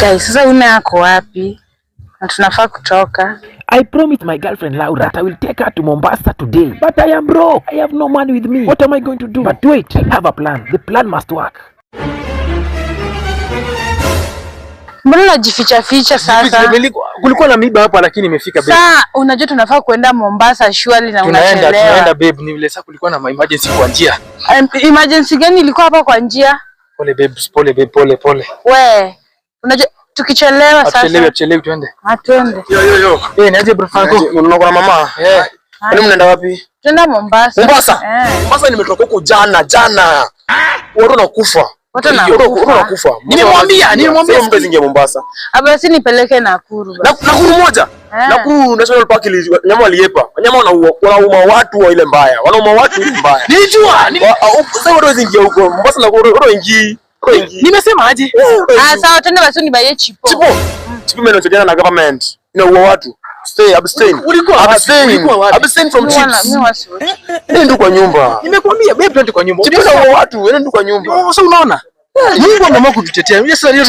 Guys, sasa una yako wapi? Na tunafaa kutoka. I promised my girlfriend Laura that I will take her to Mombasa today. But I am broke. I have no money with me. What am I going to do? But wait, I have a plan. The plan must work. Mbona unajificha ficha sasa? Kulikuwa na miba hapa lakini imefika babe. Saa unajua tunafaa kuenda Mombasa surely na Tunaenda, unachelewa. tunaenda babe, ni vile sasa kulikuwa na emergency kwa njia. Emergency gani ilikuwa hapa kwa njia? Pole babe, pole babe, pole pole. We, unajua tukichelewa Hatuchelewi, sasa. hatuchelewi, tuende. Hatuende. Yo yo yo. Eh, niaje bro Franco? Unaona kuna mama? Eh. Kwani mnaenda wapi? Tunaenda Mombasa. Mombasa? Eh. Mombasa nimetoka huko jana jana. Watu wanakufa. Watu wanakufa. Watu wanakufa. Nimemwambia, nimemwambia. Sio mtu azingie Mombasa. Ah, basi nipeleke Nakuru basi. Nakuru moja. Eh. Nakuru National Park ili wanyama waliepa. Wanyama wanaua, wanauma watu wa ile mbaya. Wanauma watu ile mbaya. Nilijua, Sasa watu wazingie huko. Mombasa Nakuru watu waingii. Watu waingii. Nimesema aje? Ah, sawa twende basi unibaie chipo. Chipo. Chipo imechocheana na government. Inaua watu. Stay, abstain. Ulikuwa wapi? Abstain. Ulikuwa wapi? Abstain from Mimi wana- chips. mimi wasi- Nenda kwa nyumba. Nimekuambia babe, twende kwa nyumba. Chipo inaua watu, nenda kwa nyumba. Sasa unaona? Mungu ameamua kututetea. Sasa leo